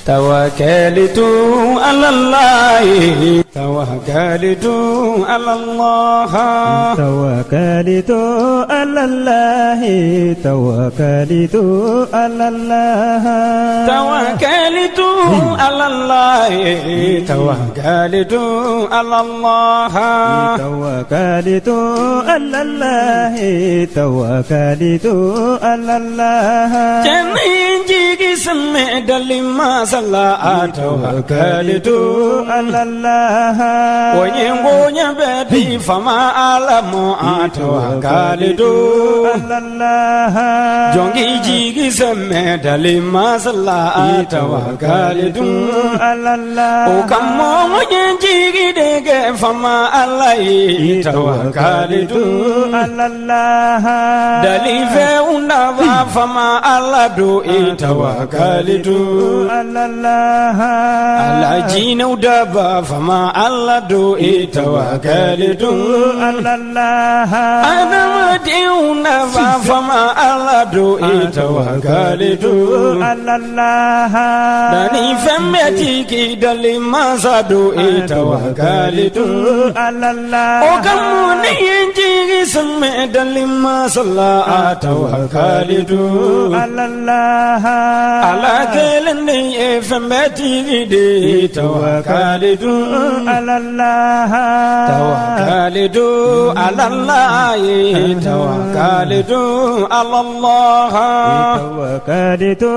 Tawakalitu alallahi tawakalitu alallah Tawakalitu alallahi tawakalitu alallah Tawakalitu alallahi tawakalitu alallah Tawakalitu alallahi tawakalitu alallah Cɛ ne ye n jigi sɛmɛ dali masa la tawakalitu alallah O ye n koɲɛ bɛɛ di faama Ala ma tawakalitu alallah Jɔn k'i jigi sɛmɛ dali masa la tawakalitu alallah O kama n ye n jigi de kɛ faama Ala ye tawakalitu alallah Dalifɛnw dafa faama Ala don e tawakalitu alallah Ala jinɛw daba faama Ala don e tawakalitu alallah Adamadenw nafa faama Ala don e tawakalitu alallah Danni fɛn bɛɛ tigi dali masa don e tawakalitu alallah O kama ne ye n jigi sɛmɛ dali masa la tawakalitu alallah Ala kelen de ye fɛn bɛɛ tigi de ye tawakalitu alallah Tawakalitu alallah ye tawakalitu alallah Tawakalitu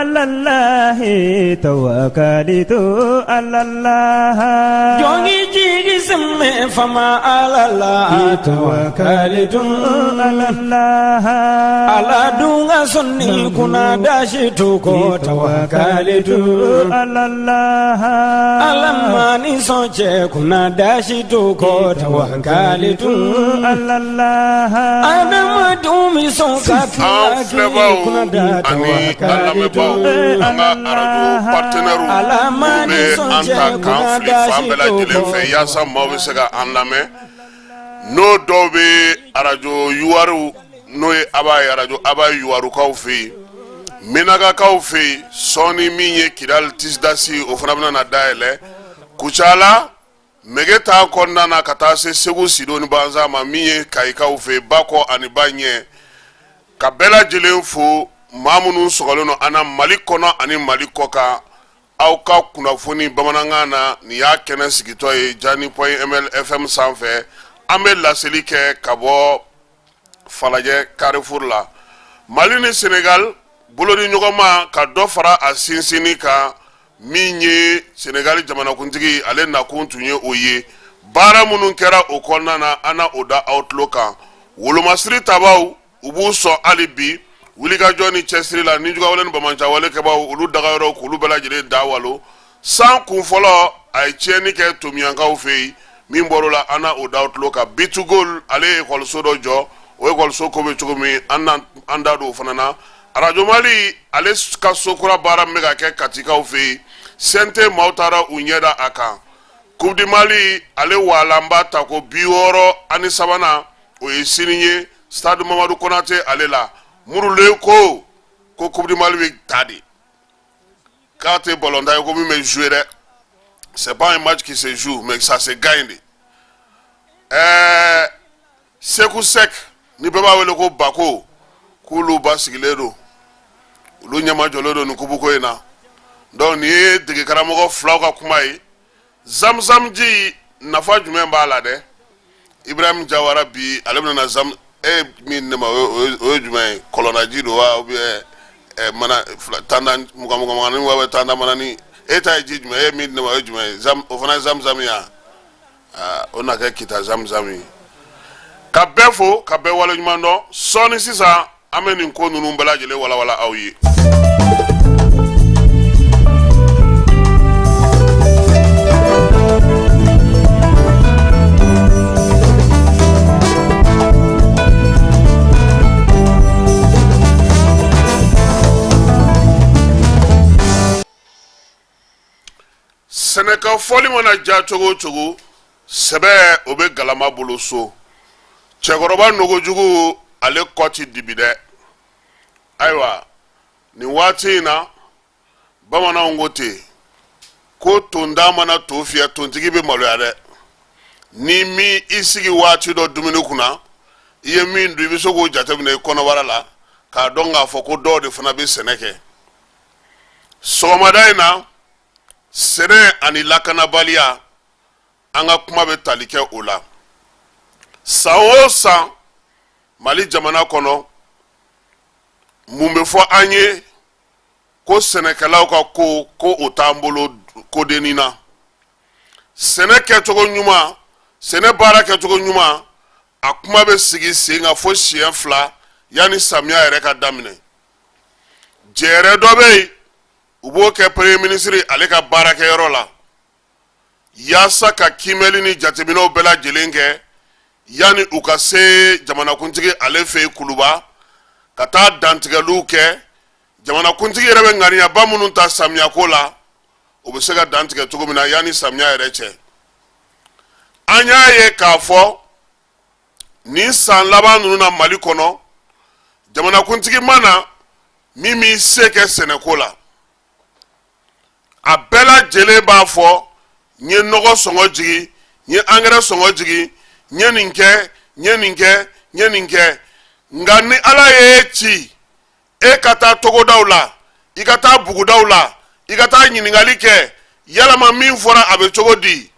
alallah tawakalitu alallah Jɔn k'i jigi sɛmɛ faama Ala la tawakalitu alallah Ala dun ka sɔnni kunna dasi to kɔ tawakalitu alallah Ala ma ni sɔn cɛ kunna dasi to kɔ tawakalitu alallah Adamadenw bɛ sɔn ka An tila k'i filɛbaw kunna da ani an tawakalitu lamɛnbaw an ka arajo partenaires Ala ma minnu ni bɛ sɔn an cɛ ta k'an kunna fili fan dasi bɛɛ to lajɛlen kɔ fɛ yaasa maaw bɛ se ka an lamɛn n'o dɔw bɛ arajo yuwariw n'o ye aba ye arajo aba yuwarukaw fɛ yen menakakaw fɛ yen sɔɔni min ye kidali tisidasi o fana bɛna na dayɛlɛ kucala Megetan kɔnɔna na ka taa se segu sido ni banza ma min ye kayikaw fɛ yen ba kɔ ani ba ɲɛ ka bɛɛ lajɛlen fo maa minnu sɔgɔlen don an na mali kɔnɔ ani mali kɔkan aw ka kunnafoni bamanankan na nin y'a kɛnɛ sigitɔ ye jani point ml fm sanfɛ an bɛ laseli kɛ ka bɔ falajɛ carrefour la mali ni senegal bolodi ɲɔgɔnma ka dɔ fara a sinsinni kan min ye senegali jamanakuntigi ale nakun tun ye o ye baara minnu kɛra o kɔnɔna na an na o da aw tulo kan wolomasiri tabaw u b'u sɔn hali bi wulikajɔ ni cɛsiri la nijuguyawale ni banbaanciwale kɛbaw olu dagayɔrɔw k'olu bɛɛ lajɛlen da walo san kun fɔlɔ a ye tiɲɛni kɛ tomiyankaw fɛ yen min bɔr'o la an na o da aw tulo kan B2Gold ale ye ekɔliso dɔ jɔ o ekɔliso ko bɛ cogo min an na an da don o fana na arajo mali ale ka so kura baara min bɛ ka kɛ katikaw fɛ yen CNT maaw taara u ɲɛ da a kan coupe du mali ale walanba tako 63nan o ye sini ye stade mamadu konate ale la murulen ko ko coupe du mali bɛ ta de k'a tɛ balontan ye ko min bɛ jouer dɛ c'est pas un match qui se joue mais ça se gagne de Seku Sɛk ni bɛɛ b'a wele ko Bako k'olu ba sigilen don olu ɲɛmajɔlen don nin kupu ko in na donc nin ye degekaramɔgɔ filaw ka kuma ye zamzamji nafa jumɛn b'a la dɛ Ibrahim Jawara bi ale bɛna na zam e min ne ma o ye jumɛn ye kɔlɔnnaji don wa ou bien mana tandan mugan mugan mugan wa tandan manani e ta ye ji jumɛn e ye min di ne ma o ye jumɛn ye zam o fana ye zamzam ye wa o na kɛ kita zamzam ye ka bɛɛ fo ka bɛɛ waleɲuman dɔn sɔɔni sisan an bɛ nin ko ninnu bɛɛ lajɛlen walawala aw ye Sɛnɛka fɔli mana ja cogo o cogo sɛbɛ o bɛ galama bolo so cɛkɔrɔba nogojugu ale kɔ ti dibi dɛ ayiwa nin waati in na Bamananw ko ten ko tontan mana to fiyɛ, tontigi bɛ maloya dɛ. Ni min i sigi waati dɔ dumuni kunna, i ye min dun, i bɛ se k'o jateminɛ i kɔnɔbara la k'a dɔn k'a fɔ ko dɔw de fana bɛ sɛnɛ kɛ. Sɔgɔmada in na, sɛnɛ ani lakanabaliya, an ka kuma bɛ tali kɛ o la. San o san, Mali jamana kɔnɔ, mun bɛ fɔ an ye? Ko sɛnɛkɛlaw ka ko ko o t'an bolo kodennin na. Sɛnɛ kɛcogo ɲuman, sɛnɛ baara kɛcogo ɲuman, a kuma bɛ sigi sen kan fo siɲɛ 2 yanni samiya yɛrɛ ka daminɛ. Jɛɛrɛ dɔ bɛ yen, u b'o kɛ premier ministre ale ka baarakɛyɔrɔ la, yaasa ka kiimɛli ni jateminɛw bɛɛ lajɛlen kɛ yanni u ka se jamanakuntigi ale fɛ yen Kuluba, ka taa dantigɛliw kɛ. Jamanakuntigi yɛrɛ bɛ ŋaniyaba minnu ta samiyako la, o bɛ se ka dantigɛ cogo min na yanni samiya yɛrɛ cɛ. An y'a ye k'a fɔ nin san laban ninnu na, Mali kɔnɔ, jamanakuntigi ma na min b'i se kɛ sɛnɛko la. A bɛɛ lajɛlen b'a fɔ: n ye nɔgɔ sɔngɔ jigi, n ye angɛrɛ sɔngɔ jigi, n ye nin kɛ, n ye nin kɛ, n ye nin kɛ. Nka ni Ala ye ci, e ka taa togodaw la, i ka taa bugudaw la, i ka taa ɲininkali kɛ, yalama min fɔra, a bɛ cogo di?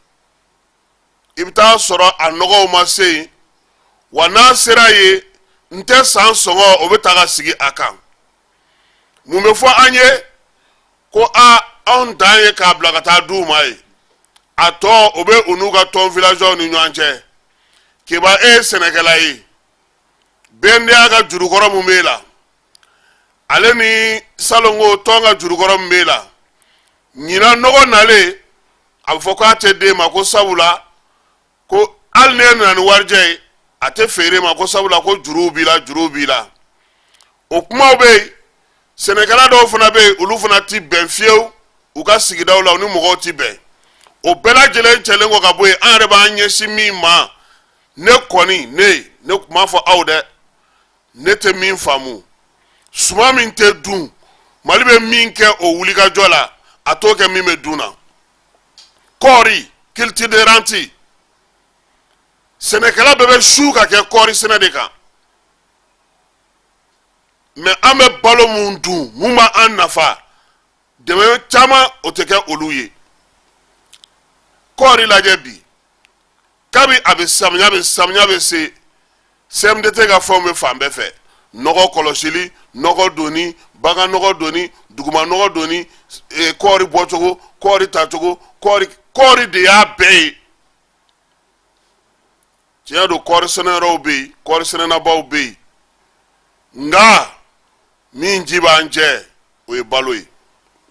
I bɛ taa sɔrɔ a nɔgɔw ma se yen wa. N'a sera yen, n tɛ san sɔngɔ, o bɛ ta ka sigi a kan. Mun bɛ fɔ an ye? Ko a anw dan ye k'a bila ka taa d'u ma ye, a tɔ, o bɛ u n'u ka tɔn villageois ni ɲɔgɔn cɛ. Keba, e ye sɛnɛkɛla ye, BNDA ka jurukɔrɔ mun b'e la, ale ni salongo tɔn ka jurukɔrɔ min b'e la, ɲinan nɔgɔ nalen, a bɛ fɔ k'a tɛ d'e ma, ko sabula ko hali n'e nana ni warijɛ ye, a tɛ feere ma, ko sabula ko juruw b'i la, juruw b'i la. O kumaw bɛ yen. Sɛnɛkɛla dɔw fana bɛ yen, olu fana ti bɛn fiyewu u ka sigidaw la, u ni mɔgɔw ti bɛn. O bɛɛ lajɛlen cɛlen kɔ ka bɔ yen, an yɛrɛ b'an ɲɛsin min ma, ne kɔni, ne tun b'a fɔ aw dɛ, ne tɛ min faamu, suman min tɛ dun, Mali bɛ min kɛ o wulikajɔ la, a t'o kɛ min bɛ dun na. Kɔɔri, culture de rente, sɛnɛkɛla bɛɛ bɛ su ka kɛ kɔɔri sɛnɛ de kan. Mais an bɛ balo mun dun, mun b'an nafa, dɛmɛ caman o tɛ kɛ olu ye. Kɔɔri lajɛ bi, kabi a bɛ samiya bɛ samiya bɛ se, CMDT ka fɛnw bɛ fan bɛɛ fɛ: nɔgɔ kɔlɔsili, nɔgɔ donni, bagan nɔgɔ donni, duguma nɔgɔ donni, kɔɔri bɔcogo, kɔɔri tacogo, kɔɔri kɔɔri de y'a bɛɛ ye. Tiɲɛ don, kɔɔri sɛnɛyɔrɔw bɛ yen, kɔɔri sɛnɛnabaw bɛ yen, nka min ji b'an cɛ, o ye balo ye.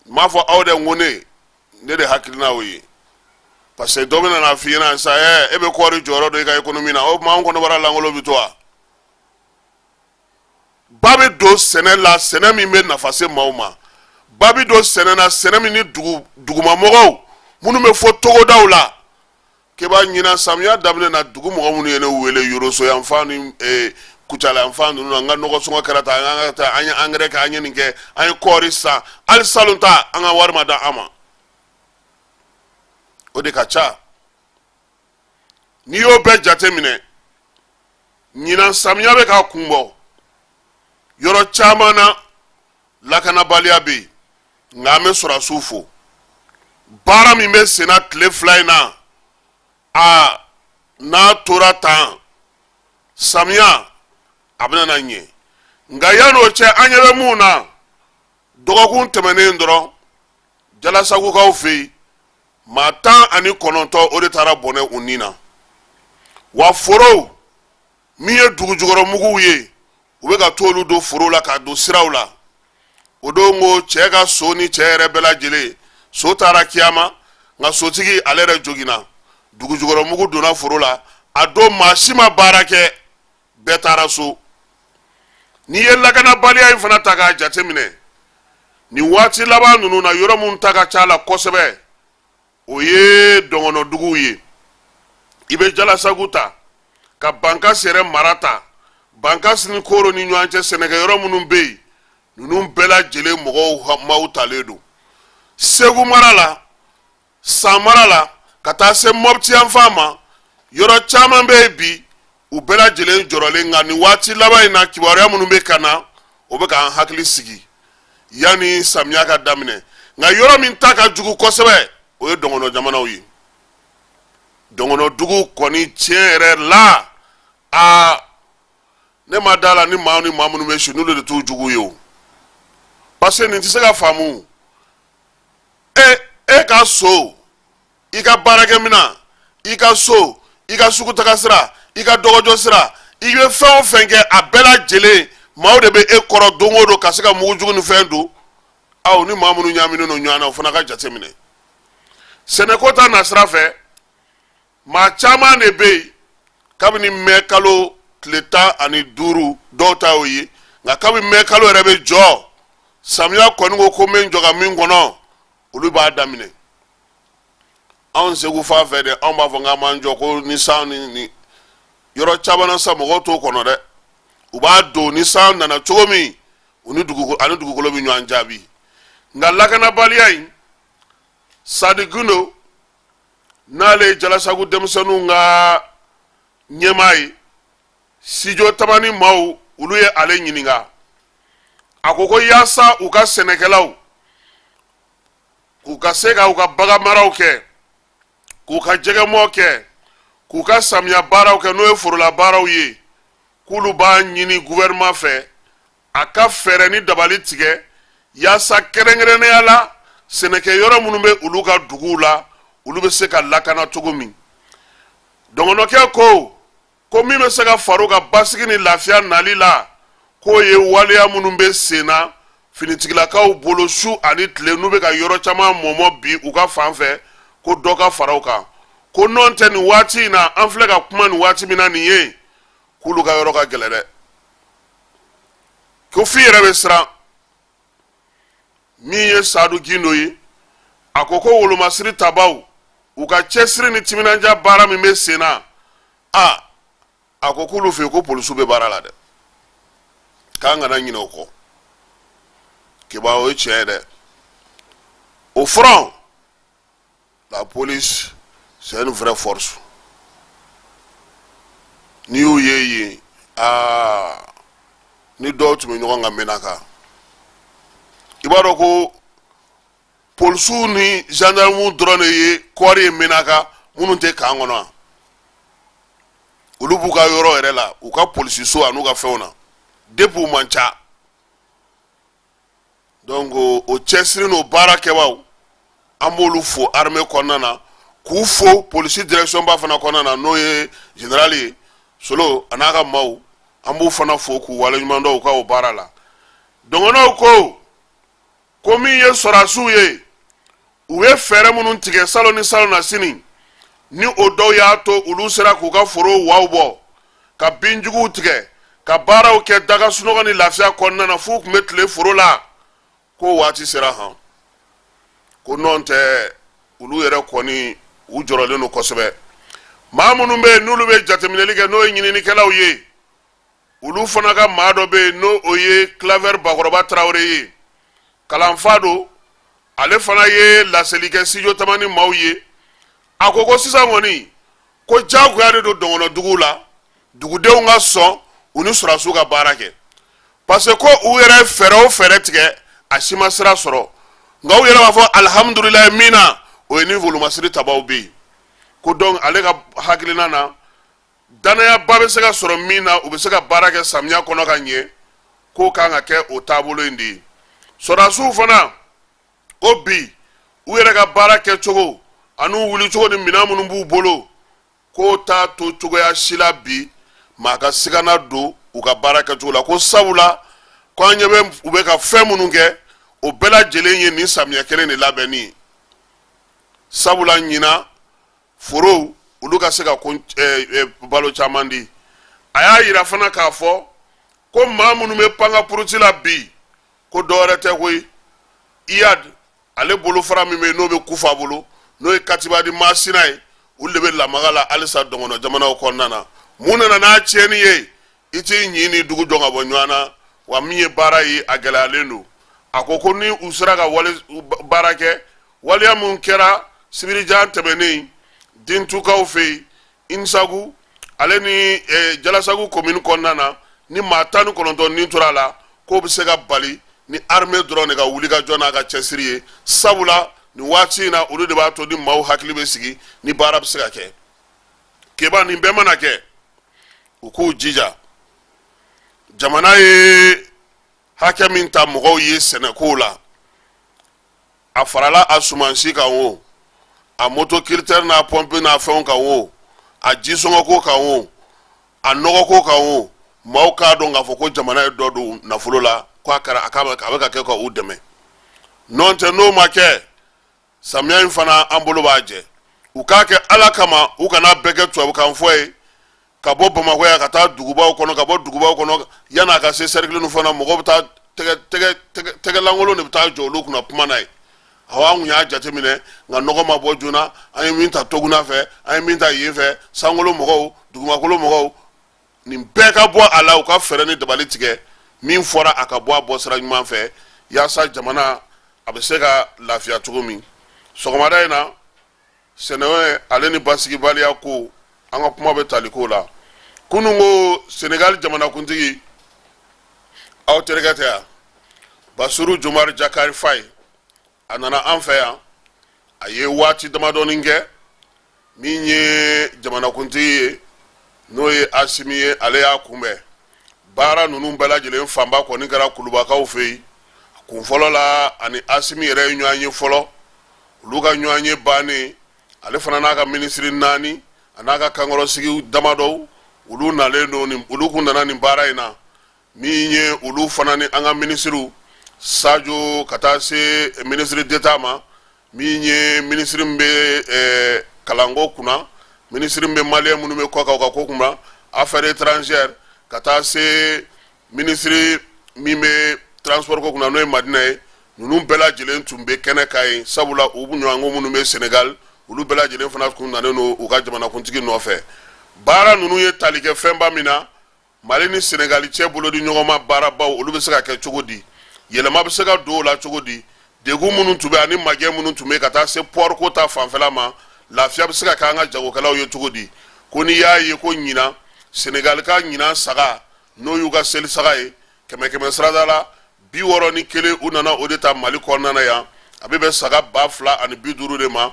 N m'a fɔ aw dɛ, n ko ne de hakilina o ye, parce que dɔ bɛna n'a f'i ɲɛna sisan: ɛ, e bɛ kɔɔri jɔyɔrɔ dɔn i ka économie na. O tuma, anw kɔnɔbara lankolon bɛ to wa? Ba bɛ don sɛnɛ la, sɛnɛ min bɛ nafa se maaw ma. Ba bɛ don sɛnɛ na, sɛnɛ min ni dugu dugumamɔgɔw minnu bɛ fɔ togodaw la. Keba, ɲinan samiya daminɛ na, dugu mɔgɔ minnu ye ne wele Yoroso yanfan ni Kucala yanfan ninnu na, n ka nɔgɔ sɔngɔ kɛra tan, an ka taa, an ye angɛrɛ kɛ, an ye nin kɛ, an ye kɔɔri san, hali salon ta, an ka wari ma da an ma. O de ka ca. N'i y'o bɛɛ jate minɛ, ɲinan samiya bɛ ka kun bɔ yɔrɔ caman na, lakanabaliya bɛ yen. Nka an bɛ sɔrɔdasiw fo, baara min bɛ senna tile 2 in na. A n'a tora tan, samiya a bɛna na ɲɛ. Nka yan'o cɛ, an ɲɛ bɛ mun na? Dɔgɔkun tɛmɛnen dɔrɔn, Jalasagukaw fɛ yen, maa 19, o de taara bɔnɛ u ni na. Wa forow min ye dugujukɔrɔmuguw ye, u bɛ ka t'olu don foro la k'a don siraw la. O don ko cɛ ka so ni cɛ yɛrɛ bɛɛ lajɛlen, so taara kiyama, nka sotigi ale yɛrɛ joginna. Dugujukɔrɔmugu donna foro la. A don, maa si ma baara kɛ, bɛɛ taara so. N'i ye lakanabaliya in fana ta k'a jateminɛ nin waati laban ninnu na, yɔrɔ minnu ta ka ca la kosɛbɛ, o ye dɔgɔnɔduguw ye. I bɛ Jalasagu ta ka Bankasi yɛrɛ mara ta, Bankasi ni Koro ni ɲɔgɔn cɛ, sɛnɛkɛyɔrɔ minnu bɛ yen, ninnu bɛɛ lajɛlen mɔgɔw maaw talen don. Segu mara la, San mara la, ka taa se Mɔpti yanfan ma, yɔrɔ caman bɛ yen bi, u bɛɛ lajɛlen jɔrɔlen. Nka nin waati laban in na, kibaruya minnu bɛ ka na, o bɛ k'an hakili sigi yanni samiya ka daminɛ. Nka yɔrɔ min ta ka jugu kosɛbɛ, o ye dɔngɔnɔ jamanaw ye. Dɔngɔnɔ dugu kɔni, tiɲɛ yɛrɛ la, aa, ne ma da la ni maa ni maa minnu bɛ si, n'olu de t'u jugu ye o, parce que nin tɛ se ka faamu. E ka so, i ka baarakɛminɛn, i ka so, i ka sugutaga sira, i ka dɔgɔjɔ sira, i bɛ fɛn o fɛn kɛ, a bɛɛ lajɛlen maaw de bɛ e kɔrɔ don o don ka se ka mugujugu ni fɛn don aw ni maa minnu ɲaaminen don ɲɔgɔn na, o fana ka jate minɛ. Sɛnɛko ta nasira fɛ, maa caman de bɛ yen kabini mɛ kalo tile 15, dɔw ta y'o ye, nka kabini mɛ kalo yɛrɛ bɛ jɔ, samiya kɔni ko ko n bɛ n jɔ ka min kɔnɔ, olu b'a daminɛ. Anw Segu fan fɛ dɛ, anw b'a fɔ k'an b'an jɔ ko ni san ni yɔrɔ caman na sa, mɔgɔw t'o kɔnɔ dɛ. U b'a don ni san nana cogo min, u ni dugu ani dugukolo bɛ ɲɔgɔn jaabi. Nka lakanabaliya in, Sadi Gundo, n'ale ye Jalasagu denmisɛnninw ka ɲɛmaa ye, Studio Tamani maaw, olu ye ale ɲininka. A ko ko yaasa u ka sɛnɛkɛlaw k'u ka se ka u ka baganmaraw kɛ, k'u ka jɛgɛmɔ kɛ, k'u ka samiya baaraw kɛ, n'o ye forola baaraw ye, k'olu b'a ɲini gouvernement fɛ a ka fɛɛrɛ ni dabali tigɛ yaasa kɛrɛnkɛrɛnnenya la, sɛnɛkɛyɔrɔ minnu bɛ olu ka duguw la, olu bɛ se ka lakana cogo min. Dɔgɔnɔkɛ ko ko min bɛ se ka far'u ka basigi ni lafiya nali la, k'o ye waleya minnu bɛ sen na finitigilakaw bolo su ani tile, n'u bɛ ka yɔrɔ caman mɔmɔ bi u ka fan fɛ, ko dɔ ka fara o kan. Ko nɔn tɛ, nin waati in na, an filɛ ka kuma nin waati min na nin ye, k'olu ka yɔrɔ ka gɛlɛn dɛ, ko f'i yɛrɛ bɛ siran. Min ye Sadu Gindo ye, a ko ko wolomasiri tabaw, u ka cɛsiri ni timinandiya baara min bɛ sen na, a a ko k'olu fɛ yen ko polisiw bɛ baara la dɛ, k'an kana ɲinɛ o kɔ. Kiba, o ye tiɲɛ ye dɛ. Au front, la police, c'est une vraie force. N'i y'u ye yen, aa, ni dɔw tun bɛ ɲɔgɔn kan Menaka, i b'a dɔn ko polisiw ni gendarmew dɔrɔn de ye kɔɔri ye Menaka minnu tɛ camp kɔnɔ. Olu b'u ka yɔrɔ yɛrɛ la, u ka polisiso an'u ka fɛnw na, depuis u man ca. Donc o cɛsiri n'o baara kɛbaaw, an b'olu fo armée kɔnɔna na, k'u fo polisi direction ba fana kɔnɔna na, n'o ye général ye Solo a n'a ka maaw, an b'u fana fo k'u waleɲuman dɔn u ka o baara la. Dɔgɔnɔw ko ko min ye sɔrɔdasiw ye, u ye fɛɛrɛ minnu tigɛ salon ni salon na sini, ni o dɔw y'a to olu sera k'u ka foro waw bɔ, ka binjuguw tigɛ, ka baaraw kɛ daga sunɔgɔ ni lafiya kɔnɔna na, f'u tun bɛ tile foro la, ko waati sera han. Ko nɔn tɛ, olu yɛrɛ kɔni u jɔrɔlen don kosɛbɛ. Maa minnu bɛ yen n'olu bɛ jateminɛli kɛ, n'o ye ɲininikɛlaw ye, olu fana ka maa dɔ bɛ yen, n'o o ye Claver Bakɔrɔba Tarawele ye, kalanfa don. Ale fana ye laseli kɛ Studio Tamani maaw ye. A ko ko sisan kɔni, ko jagoya de don dɔgɔnɔduguw la, dugudenw ka sɔn u ni sɔrɔdasiw ka baara kɛ, parce que ko u yɛrɛ ye fɛɛrɛ o fɛɛrɛ tigɛ, a si ma sira sɔrɔ. Nka u yɛrɛ b'a fɔ alihamudulilayi min na, o ye ni wolomasiri tabaw bɛ yen. Ko donc ale ka hakilina na, danayaba bɛ se ka sɔrɔ min na, u bɛ se ka baara kɛ samiya kɔnɔ ka ɲɛ, k'o kan ka kɛ o taabolo in de ye. Sɔrɔdasiw fana ko bi, u yɛrɛ ka baara kɛcogo an'u wulicogo ni minɛn minnu b'u bolo, k'o t'a to cogoya si la bi maa ka sigana don u ka baara kɛcogo la. Ko sabula ko an ɲɛ bɛ u bɛ ka fɛn minnu kɛ, o bɛɛ lajɛlen ye nin samiya kelen de labɛnni ye, sabula ɲinan forow, olu ka se ka balo caman di. A y'a yira fana k'a fɔ ko maa minnu bɛ pankapuruti la bi, ko dɔwɛrɛ tɛ koyi, Iyad ale bolofara min bɛ yen n'o bɛ Kufa bolo, n'o ye Katibadi Masina ye, olu de bɛ lamaga la halisa dɔgɔnɔ jamanaw kɔnɔna na. Mun nana n'a tiɲɛni ye? I t'i ɲin ni dugu dɔn ka bɔ ɲɔgɔn na wa. Min ye baara ye, a gɛlɛyalen don. A ko ko ni u sera ka wale baara kɛ, waleya mun kɛra sibirijan tɛmɛnen Dintukaw fɛ yen, Insagu ale ni Jalasagu commune kɔnɔna na, ni maa 19 ni tora a la, k'o bɛ se ka bali ni armée dɔrɔn de ka wuli ka jɔ n'a ka cɛsiri ye, sabula nin waati in na, olu de b'a to ni maaw hakili bɛ sigi, ni baara bɛ se ka kɛ. Keba, nin bɛɛ mana kɛ, u k'u jija. Jamana ye hakɛ min ta mɔgɔw ye sɛnɛko la, a farala a sumansi kan o, a motoculteur n'a pɔnpe n'a fɛnw kan o, a jisɔngɔko kan o, a nɔgɔko kan o, maaw k'a dɔn k'a fɔ ko jamana ye dɔ don nafolo la, ko a kɛra a bɛ ka kɛ ka u dɛmɛ. Nɔntɛ, n'o ma kɛ, samiya in fana, an bolo b'a jɛ. U k'a kɛ Ala kama, u kana bɛɛ kɛ tubabukan fɔ ye. Ka bɔ Bamakɔ yan ka taa dugubaw kɔnɔ, ka bɔ dugubaw kɔnɔ yan'a ka se cercle ninnu fana, mɔgɔw bɛ taa tɛgɛ tɛgɛ tɛgɛ tɛgɛlankolon de bɛ taa jɔ olu kunna kuma n'a ye. Awɔ, an kun y'a jateminɛ, nka nɔgɔ ma bɔ joona. An ye min ta Toguna fɛ, an ye min ta yen fɛ, sankolo mɔgɔw, dugumakolo mɔgɔw, nin bɛɛ ka bɔ a la. U ka fɛɛrɛ ni dabali tigɛ, min fɔra, a ka bɔ a bɔ sira ɲuman fɛ, yaasa jamana a bɛ se ka lafiya cogo min. Sɔgɔmada in na, sɛnɛ ale ni basigibaliya ko, an ka kuma bɛ tali ko la. Kunun ko, Senegali jamanakuntigi, aw terikɛ tɛ yan, Basiru Jomari Jakari Fayi, a nana an fɛ yan. A ye waati damadɔni kɛ. Min ye jamanakuntigi ye, n'o ye Asimi ye, ale y'a kunbɛn. Baara ninnu bɛɛ lajɛlen fanba kɔni kɛra Kulubakaw fɛ yen. Kun fɔlɔ la, ani Asimi yɛrɛ ye ɲɔgɔn ye fɔlɔ. Olu ka ɲɔgɔn ye bannen, ale fana n'a ka minisiri naani, a n'a ka kankɔrɔsigi damadɔw, olu nalen don nin, olu kun nana nin baara in na. Min ye olu fana ni an ka minisiriw, Sajo ka taa se minisiri d'État ma, min ye minisiri min bɛ kalanko kunna, minisiri min bɛ maliyɛn minnu bɛ kɔ kan u ka ko kunna, affaires étrangères, ka taa se minisiri min bɛ transport ko kunna, n'o ye Madina ye, ninnu bɛɛ lajɛlen tun bɛ kɛnɛ kan yen, sabula u ɲɔgɔnko minnu bɛ Senegal, olu bɛɛ lajɛlen fana tun nanen don u ka jamanakuntigi nɔfɛ. Baara ninnu ye tali kɛ fɛnba min na, Mali ni Senegali cɛ bolo di ɲɔgɔn ma baarabaw, olu bɛ se ka kɛ cogo di, yɛlɛma bɛ se ka don o la cogo di, degun minnu tun bɛ ani magɛn minnu tun bɛ ka taa se port ko ta fanfɛla ma, lafiya bɛ se ka kɛ an ka jagokɛlaw ye cogo di. Ko n'i y'a ye ko ɲinan, Senegali ka ɲinan saga, n'o y'u ka seli saga ye, kɛmɛ kɛmɛ sarada la 61, u nana o de ta Mali kɔnɔna na yan, a bɛ bɛn saga 2050 de ma,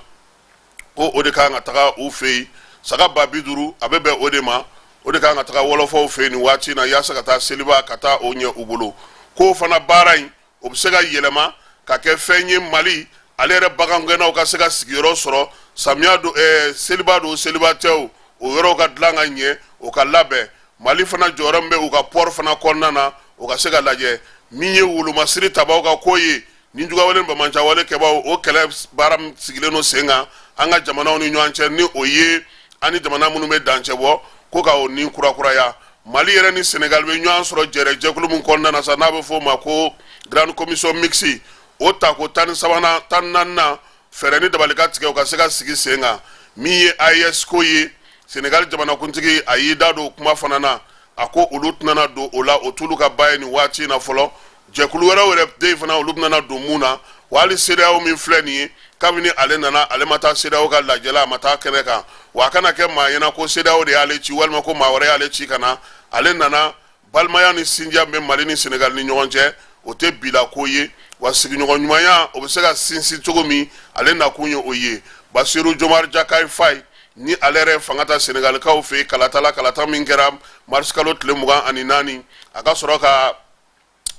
ko o de kan ka taga u fɛ yen. Saga 50 000, a bɛ bɛn o de ma, o de kan ka taga wɔlɔfɔw fɛ yen nin waati in na, yaasa ka taa seliba ka taa o ɲɛ u bolo. K'o fana baara in, o bɛ se ka yɛlɛma ka kɛ fɛn ye, Mali ale yɛrɛ bagangɛnnaw ka se ka sigiyɔrɔ sɔrɔ samiya don, seliba don, seliba tɛ o, o yɔrɔw ka dilan ka ɲɛ, o ka labɛn. Mali fana jɔyɔrɔ min bɛ u ka port fana kɔnɔna na, o ka se ka lajɛ. Min ye wolomasiri tabaw ka ko ye, ni jugawale, bamancawale kɛbaw, o kɛlɛ baara sigilen don sen kan an ka jamanaw ni ɲɔgɔn cɛ, ni o ye an ni jamana minnu bɛ dancɛ bɔ, ko ka o ni kurakuraya. Mali yɛrɛ ni Senegal bɛ ɲɔgɔn sɔrɔ jɛrɛ jɛkulu min kɔnɔna na sa, n'a bɛ fɔ o ma ko Grande Commission Mixte, o tako 13nan, 14nan, fɛɛrɛ ni dabali ka tigɛ, o ka se ka sigi sen kan. Min ye AES ko ye, Senegal jamanakuntigi, a y'i da don kuma fana na. A ko olu tɛna don o la, o t'olu ka ba ye nin waati in na fɔlɔ. Jɛkulu wɛrɛw yɛrɛ de fana, olu bɛna don mun na wa? Hali CEDEAO min filɛ nin ye, kabini ale nana, ale ma taa CEDEAO ka lajɛ la, a ma taa kɛnɛ kan. Wa a kana kɛ maa ɲɛna ko CEDEAO de y'ale ci, walima ko maa wɛrɛ y'ale ci ka na. Ale nana, balimaya ni sinjiya bɛ Mali ni Senegal ni ɲɔgɔn cɛ, o tɛ bila ko ye. Wa sigiɲɔgɔn ɲumanya, o bɛ se ka sinsin cogo min, ale nakun ye o ye. Basiru Jomari Jakari Fayi ni ale yɛrɛ fanga ta Senegalikaw fɛ yen kalata la, kalata min kɛra marisi kalo tile 24, a ka sɔrɔ ka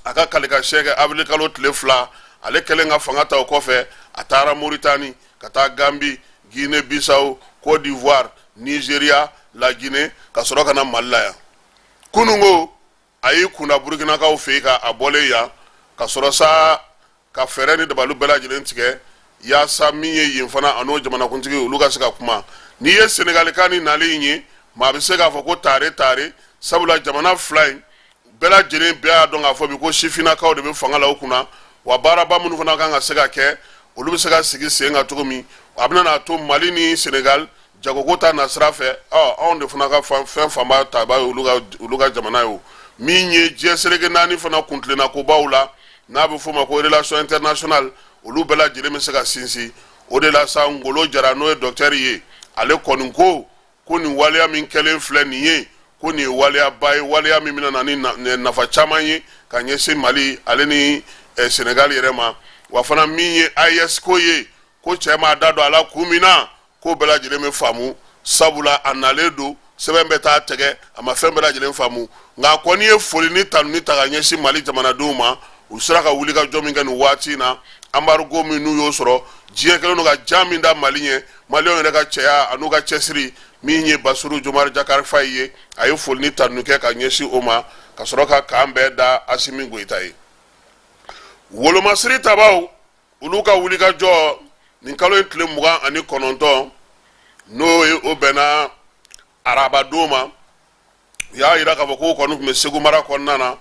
a ka kalekasiyɛn kɛ avril kalo tile 2. Ale kɛlen ka fanga ta, o kɔfɛ a taara Moritani, ka taa Gambi, Guinée Bissau, Côte d'Ivoire, Nigeria, La Guinée, ka sɔrɔ ka na Mali la yan. Kununko, a y'i kunda Burukinakaw fɛ yen. Ka a bɔlen yan, ka sɔrɔ sa ka fɛɛrɛ ni dabali bɛɛ lajɛlen tigɛ, yaasa min ye yen fana, a n'o jamanakuntigi, olu ka se ka kuma. N'i ye Senegalika ni nali in ye, maa bɛ se k'a fɔ ko tare tare, sabula jamana fila in bɛɛ lajɛlen bɛɛ y'a dɔn k'a fɔ bi ko sifinnakaw de bɛ fanga la u kunna. Wa baaraba minnu fana kan ka se ka kɛ, olu bɛ se ka sigi sen kan cogo min, a bɛna n'a to Mali ni Senegal jagoko ta nasira fɛ. Ɔ, anw de fana ka fɛn fanba taba ye olu ka jamana ye. O min ye diɲɛ seleke naani fana kuntilenna kobaw la. n'a bɛ f'o ma ko relation internationale, olu bɛɛ lajɛlen bɛ se ka sinsin. O de la sa, Ngolo Jara, n'o ye docteur ye, ale kɔni ko ko nin waleya min kɛlen filɛ nin ye, ko nin ye waleyaba ye, waleya min bɛna na ni nafa caman ye ka ɲɛsin Mali ale ni Senegal yɛrɛ ma. Wa fana, min ye AES ko ye, ko cɛ m'a da don a la kun min na, ko bɛɛ lajɛlen bɛ faamu, sabula a nalen don, sɛbɛn bɛ taa tɛgɛ, a ma fɛn bɛɛ lajɛlen faamu. Nka a kɔni ye foli ni tanuni ta ka ɲɛsin Mali jamanadenw ma, u sera ka wuli ka jɔ min kɛ nin waati in na. Embargo min n'u y'o sɔrɔ, diɲɛ kɛlen don ka ja min da Mali ɲɛ, Maliyɛnw yɛrɛ ka cɛya an'u ka cɛsiri, min ye Basiru Jomayi Jakari Fayi ye, a ye foli ni tanuni kɛ ka ɲɛsin o ma, ka sɔrɔ ka kan bɛɛ da Asimi Goyita ye. Wolomasiri tabaw, olu ka wulikajɔ nin kalo in tile 29, n'o ye o bɛnna arabadon ma, u y'a yira k'a fɔ k'o kɔni tun bɛ Segu mara kɔnɔna na,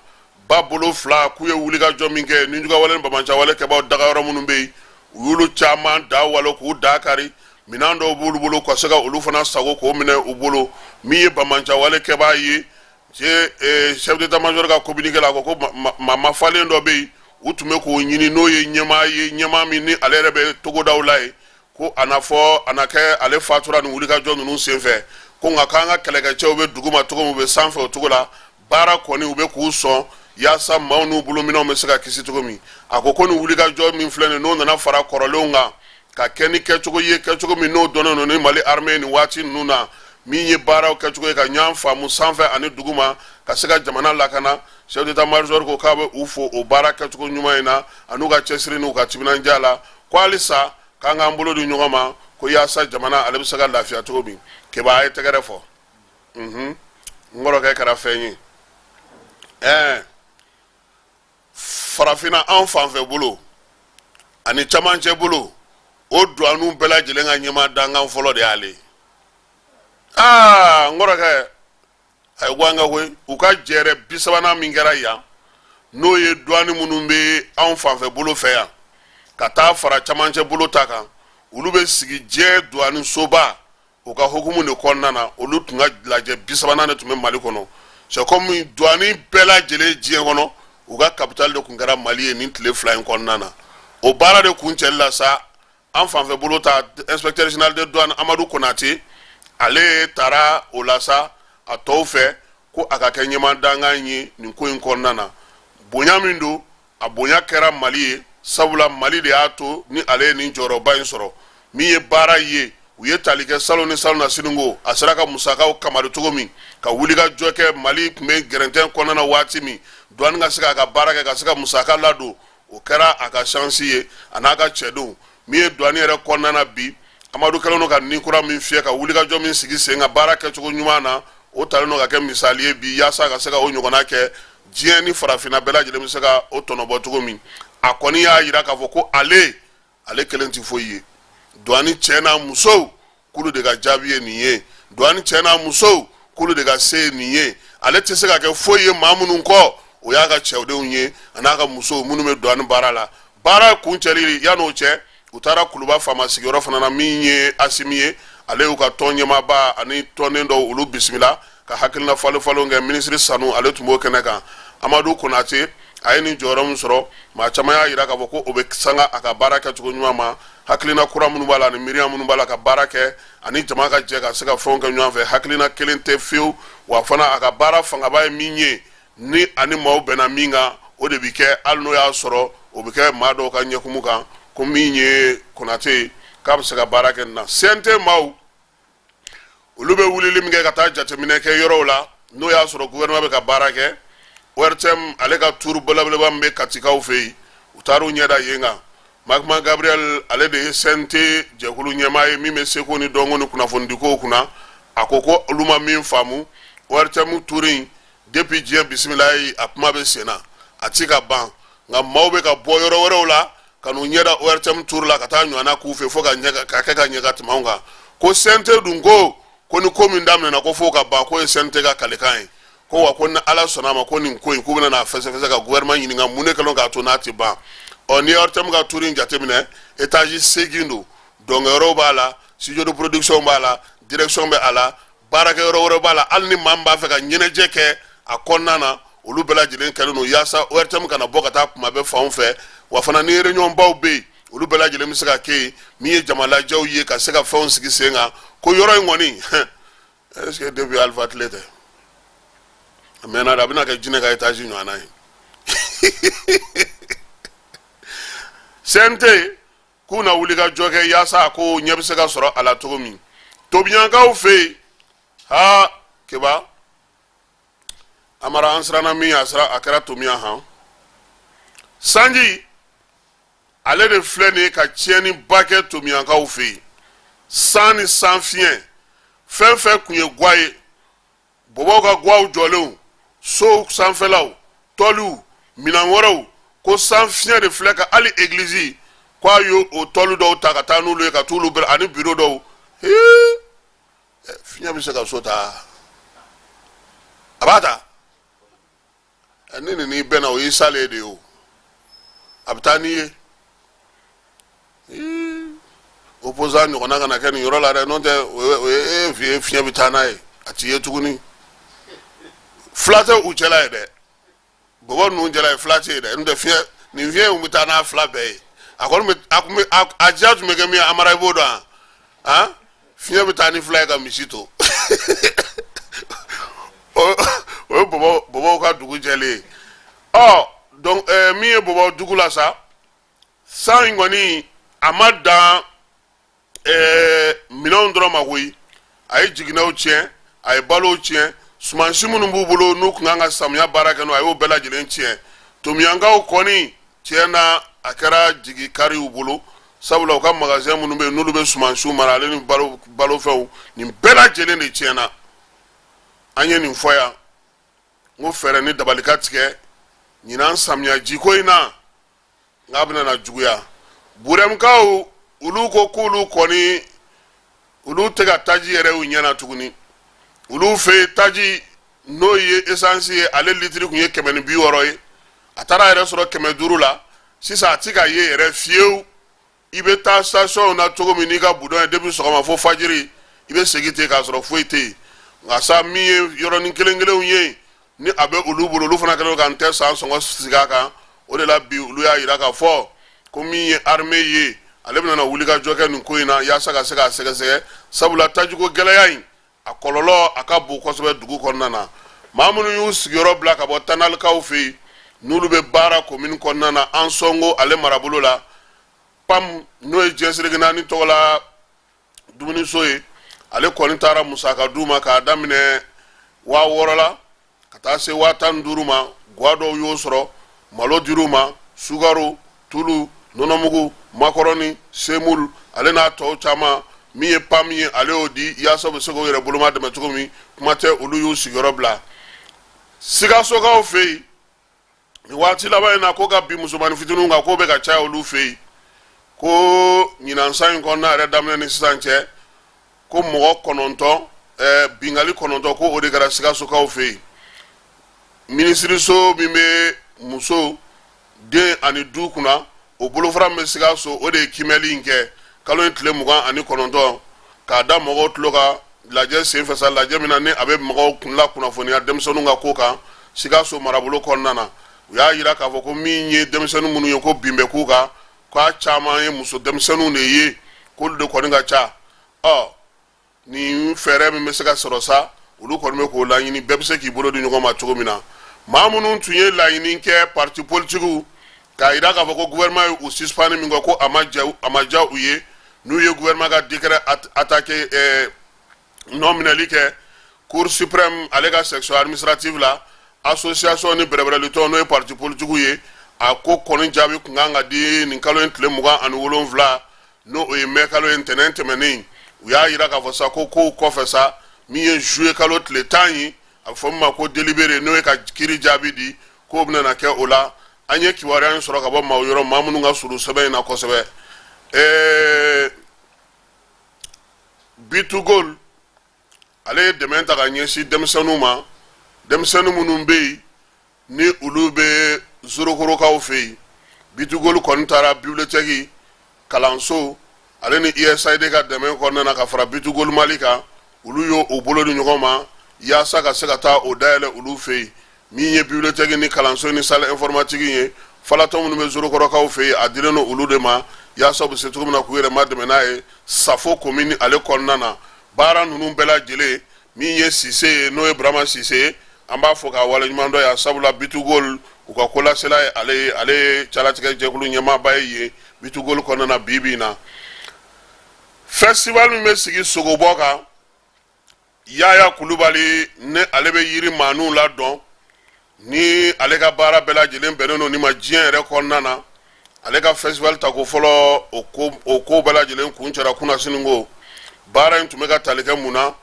ba bolo fila, k'u ye wulikajɔ min kɛ, nijugawale ni banbaanciwale kɛbaaw dagayɔrɔ minnu bɛ yen, u y'olu caman da walo k'u da kari. Minɛn dɔw b'olu bolo ka se ka olu fana sago k'o minɛ u bolo. Min ye banbaanciwale kɛbaa ye, chef d'état major ka communiqué la, a ko ko maa mafalen dɔ bɛ yen, u tun bɛ k'o ɲini, n'o ye ɲɛmaa ye, ɲɛmaa min ni ale yɛrɛ bɛ togodaw la yen, ko a na fɔ a na kɛ ale fatura nin wulikajɔ ninnu senfɛ. Ko nka k'an ka kɛlɛkɛcɛw bɛ duguma cogo min, u bɛ sanfɛ o cogo la. Baara kɔni, u bɛ k'u sɔn yaasa maaw n'u bolominɛnw bɛ se ka kisi cogo min. A ko ko nin wulikajɔ min filɛ nin, n'o nana fara kɔrɔlenw kan ka kɛ ni kɛcogo ye, kɛcogo min n'o dɔnnen don ni Mali armée nin waati ninnu na, min ye baaraw kɛcogo ye ka ɲɔgɔn faamu sanfɛ ani duguma ka se ka jamana lakana. Chef d'état major ko k'a bɛ u fo o baara kɛcogo ɲuman in na, an'u ka cɛsiri n'u ka timinandiya la, ko halisa k'an k'an bolo di ɲɔgɔn ma, ko yaasa jamana ale bɛ se ka lafiya cogo min. Keba, a ye tɛgɛrɛ fɔ. N kɔrɔkɛ kɛra fɛn ye. Farafinna, an fanfɛ bolo ani camancɛ bolo, o duwaniw bɛɛ lajɛlen ka ɲɛmaa dankan fɔlɔ de y'ale ye. Aa, n kɔrɔkɛ, a ye gan kɛ koyi. U ka jɛrɛ 30nan min kɛra yan, n'o ye duwani minnu bɛ anw fanfɛ bolo fɛ yan ka taa fara camancɛ bolo ta kan, olu bɛ sigi diɲɛ duwani soba o ka hukumu de kɔnɔna na. Olu tun ka lajɛ 30nan de tun bɛ Mali kɔnɔ. C'est comme duwani bɛɛ lajɛlen diɲɛ kɔnɔ, u ka capitale de tun kɛra Mali ye nin tile 2 in kɔnɔna na. O baara de kuncɛli la sa, an fanfɛ bolo ta inspecteur général de douane Amadu Konate, ale taara o la sa a tɔw fɛ, ko a ka kɛ ɲɛmaa dankan ye nin ko in kɔnɔna na. Bonya min don, a bonya kɛra Mali ye, sabula Mali de y'a to ni ale ye nin jɔyɔrɔba in sɔrɔ. Min ye baara ye, u ye tali kɛ salon ni salon na sininko, a sera ka musakaw kamari cogo min, ka wulikajɔ kɛ. Mali tun bɛ gɛrɛntɛn kɔnɔna na waati min, douane ka se k'a ka baara kɛ, ka se ka musaka ladon, o kɛra a ka chance ye, a n'a ka cɛdenw. Min ye douane yɛrɛ kɔnɔna na bi, Amadu kɛlen don ka ni kura min fiyɛ, ka wulikajɔ min sigi sen ka baara kɛcogo ɲuman na, o talen don ka kɛ misali ye bi, yaasa ka se ka o ɲɔgɔnna kɛ diɲɛ ni farafinna bɛɛ lajɛlen bɛ se ka o tɔnɔbɔ cogo min. A kɔni y'a yira k'a fɔ ko ale kelen tɛ foyi ye. Douane cɛ n'a musow, k'olu de ka jaabi ye nin ye. Douane cɛ n'a musow, k'olu de ka se ye nin ye. Ale tɛ se ka kɛ foyi ye maa minnu kɔ, o y'a ka cɛdenw ye, a n'a ka musow minnu bɛ douane baara la. Baara kuncɛli, yan'o cɛ, u taara Kuluba faama sigiyɔrɔ fana na. Min ye Asimi ye, ale y'u ka tɔn ɲɛmaaba ani tɔnden dɔw, olu bisimila ka hakilina falen falen kɛ. Minisiri Sanu, ale tun b'o kɛnɛ kan. Amadu Konate, a ye nin jɔyɔrɔ min sɔrɔ, maa caman y'a yira k'a fɔ ko o bɛ sanga a ka baara kɛcogo ɲuman ma, hakilina kura minnu b'a la ani miiriya minnu b'a la ka baara kɛ, ani jama ka jɛ ka se ka fɛnw kɛ ɲɔgɔn fɛ. Hakilina kelen tɛ fiyewu. Wa fana, a ka baara fangaba ye min ye, ni ani maaw bɛnna min kan, o de bɛ kɛ, hali n'o y'a sɔrɔ o bɛ kɛ maa dɔw ka ɲɛkumu kan. Ko min ye Konate ye, k'a bɛ se ka baara kɛ nin na. CNT maaw, olu bɛ wulili min kɛ ka taa jateminɛ kɛ yɔrɔw la, n'o y'a sɔrɔ gouvernement bɛ ka baara kɛ, ORTM ale ka tour belebeleba min bɛ Katikaw fɛ yen, u taar'u ɲɛ da yen kan. Magma Gabriel, ale de ye CNT jɛkulu ɲɛmaa ye min bɛ seko ni dɔnko ni kunnafonidikow kunna, a ko ko olu ma min faamu, ORTM tour in, depuis diɲɛ bisimila ye, a kuma bɛ sen na, a ti ka ban, nka maaw bɛ ka bɔ yɔrɔ wɛrɛw la ka n'u ɲɛ da ORTM tour la ka taa ɲɔgɔnna k'u fɛ, fo ka ɲɛ ka kɛ ka ɲɛ ka tɛmɛ anw kan. Ko CNT dun ko ko ni ko min daminɛna, ko f'o ka ban, k'o ye CNT ka kalekan ye. Ko wa ko ni Ala sɔnna a ma, ko nin ko in, k'u bɛna n'a fɛsɛfɛsɛ ka gouvernement ɲininka mun de kɛlen k'a to n'a tɛ ban. Ɔ, n'i ye ORTM ka tour in jateminɛ, étage 8 don, dɔnkɛyɔrɔw b'a la, studio de production b'a la, direction bɛ a la, baarakɛyɔrɔ wɛrɛ b'a la. Hali ni maa min b'a fɛ ka ɲɛnajɛ kɛ a kɔnɔna na, Olu bɛɛ lajɛlen kɛlen don yaasa ORTM kana bɔ ka taa kuma bɛɛ fanw fɛ. Wa fana ni réunion baw bɛ yen, olu bɛɛ lajɛlen bɛ se ka kɛ yen. Min ye jamalajɛw ye, ka se ka fɛnw sigi sen kan, ko yɔrɔ in kɔni, est ce que depuis Alpha tile tɛ, a mɛnna dɛ. A bɛna kɛ jinɛ ka étage ɲɔgɔnna ye. CNT k'u na wuli ka jɔ kɛ yaasa a ko ɲɛ bɛ se ka sɔrɔ a la cogo min. Tobiyankaw fɛ yen, ha keba Amara, an siranna min, a sira a kɛra Tomiya. Han, sanji ale de filɛ nin ye ka tiɲɛniba kɛ Tomiyankaw fɛ yen. San ni san fiɲɛ, fɛn fɛn tun ye gwa ye, bɔbɔw ka gwaw jɔlenw, sow sanfɛlaw, tɔliw, minan wɛrɛw, ko san fiɲɛ de filɛ ka hali egilizi, ko a y'o o tɔli dɔw ta ka taa n'olu ye, ka t'olu bɛrɛ ani biro dɔw. Hee, fiɲɛ bɛ se ka so ta, a b'a ta. Ni nin n'i bɛnna, o y'i salen de ye. O a bɛ taa n'i ye. Opposant ɲɔgɔnna kana kɛ nin yɔrɔ la dɛ, n'o tɛ o ye e ye, fiɲɛ bɛ taa n'a ye, a t'i ye tuguni. Fila tɛ u cɛla ye dɛ, bɔbɔ ninnu cɛla ye, fila tɛ yen dɛ. N'o tɛ fiɲɛ nin, fiɲɛ in bɛ taa n'a fila bɛɛ ye. A kɔni bɛ a kun bɛ a diya tun bɛ kɛ min ye, Amara, i b'o dɔn wa? Fiɲɛ bɛ taa ni fila ye ka misi to. O ye bɔbɔw ka dugu jɛlen ye. Ɔ donc min ye bɔbɔ dugu la sa, san in kɔni a ma dan minɛnw dɔrɔn ma koyi, a ye jiginɛw tiɲɛ, a ye balow tiɲɛ, sumansi minnu b'u bolo n'u tun kan ka samiya baara kɛ n'o, a y'o bɛɛ lajɛlen tiɲɛ. Tomiyankaw kɔni, tiɲɛ na, a kɛra jigi kari u bolo, sabula u ka magasin minnu bɛ yen n'olu bɛ sumansiw mara, ale ni balofɛnw, nin bɛɛ lajɛlen de tiɲɛna. An ye nin fɔ yan, n ko fɛɛrɛ ni dabali ka tigɛ ɲinan samiya jiko in na, nka bɛna na juguya. Burɛmukaw, olu ko k'olu kɔni, olu tɛ ka taji yɛrɛ y'u ɲɛ na tuguni. Olu fɛ yen, taji n'o ye esansi ye, ale litiri tun ye 160 ye, a taara yɛrɛ sɔrɔ 500 la sisan. A ti ka ye yɛrɛ fiyewu. I bɛ taa station na cogo min n'i ka budɔn ye, depuis sɔgɔma fo fajiri, i bɛ segin ten k'a sɔrɔ foyi tɛ yen. Nka sa, min ye yɔrɔnin kelen kelenw ye ni a bɛ olu bolo, olu fana kɛlen don ka n tɛ san sɔngɔ sigi a kan. O de la bi, olu y'a jira k'a fɔ ko min ye armée ye, ale bɛna na wulikajɔ kɛ nin ko in na yaasa ka se k'a sɛgɛsɛgɛ, sabula tajiko gɛlɛya in, a kɔlɔlɔ a ka bon kosɛbɛ dugu kɔnɔna na. Maa minnu y'u sigiyɔrɔ bila ka bɔ Tanalikaw fɛ yen, n'olu bɛ baara komini kɔnɔna na, Ansɔngo ale marabolo la, PAM, n'o ye diɲɛ seleke naani tɔgɔ la dumuniso ye, ale kɔni taara musaka d'u ma k'a daminɛ 6000 la ka taa se 15,000 ma. Gwa dɔw y'o sɔrɔ, malo dir'u ma, sukaro, tulu, nɔnɔmugu, makɔrɔni, semulu, ale n'a tɔw caman. Min ye PAM ye, ale y'o di yaasa u bɛ se k'u yɛrɛ boloma dɛmɛ cogo min. Kuma tɛ olu y'u sigiyɔrɔ bila Sikasokaw fɛ yen nin waati laban in na, ko ka bin musomannin fitininw kan, k'o bɛ ka caya olu fɛ yen. Ko ɲinan san in kɔnɔna yɛrɛ daminɛ ni sisan cɛ, ko mɔgɔ 9, binkanni 9, ko o de kɛra Sikasokaw fɛ yen. Minisiriso min bɛ muso, den ani du kunna, o bolofara min bɛ Sikaso, o de ye kiimɛli in kɛ kalo in tile 29, k'a da mɔgɔw tulo kan lajɛ senfɛ sa, lajɛ min na ni a bɛ mɔgɔw kun la kunnafoniya denmisɛnninw ka ko kan Sikaso marabolo kɔnɔna na. U y'a jira k'a fɔ ko min ye denmisɛnnin minnu ye ko bin bɛ k'u kan, k'a caman ye muso denmisɛnninw de ye, k'olu de kɔni ka ca. Ɔ nin fɛɛrɛ min bɛ se ka sɔrɔ sa, olu kɔni bɛ k'o laɲini, bɛɛ bɛ se k'i bolo di ɲɔgɔn ma cogo min na. Maa minnu tun ye laɲini kɛ, parti politikiw, k'a jira k'a fɔ ko gouvernement ye u suspendre min kɛ, ko a ma diya u ye, n'u ye gouvernement ka décret attaqué, nɔ minɛli kɛ Cour suprême ale ka section administrative la, association ni bɛrɛbɛrɛlitɔn, n'o ye parti politikiw ye, a ko kɔni jaabi tun kan ka di nin kalo in tile 27, n'o o ye mɛ kalo ye, ntɛnɛn tɛmɛnen. U y'a jira k'a fɔ sa ko kow kɔfɛ sa, min ye juillet kalo tile 10 ye, a bɛ fɔ min ma ko délibéré, n'o ye ka kiiri jaabi di, k'o bɛna na kɛ o la. An ye kibaruya in sɔrɔ ka bɔ maaw yɔrɔ, maa minnu ka surun sɛbɛn in na kosɛbɛ. B2Gold ale ye dɛmɛ ta ka ɲɛsin denmisɛnninw ma, denmisɛnnin minnu bɛ yen ni olu bɛ Zorokorokaw fɛ yen. B2Gold kɔni taara bibliothèque kalanso, ale ni USAID ka dɛmɛ kɔnɔna na, ka fara B2Gold Mali kan, olu y'o bolo di ɲɔgɔn ma yaasa ka se ka taa o dayɛlɛ olu fɛ yen. Min ye bibliothèque ni kalanso ni salle informatique ye, falatɔ minnu bɛ Zorokɔrɔkaw fɛ yen, a dilen don olu de ma yaasa u bɛ se cogo min na k'u yɛrɛ madɛmɛ n'a ye Safo commune ale kɔnɔna na. Baara ninnu bɛɛ lajɛlen, min ye Sise ye, n'o ye Burama Sise ye, an b'a fo k'a waleɲuman dɔn yan, sabula B2Gold u ka kolasela ye ale ye, ale ye calatigɛ jɛkulu ɲɛmaaba ye yen B2Gold kɔnɔna na bi bi in na. Festival min bɛ sigi sogobɔ kan, Yaya Kulubali ni ale bɛ yiri maaniw ladɔn, ni ale ka baara bɛɛ lajɛlen bɛnnen don nin ma diɲɛ yɛrɛ kɔnɔna na, ale ka festival tako fɔlɔ, o ko bɛɛ lajɛlen kuncɛra kunasini. Ko baara in tun bɛ ka tali kɛ mun na?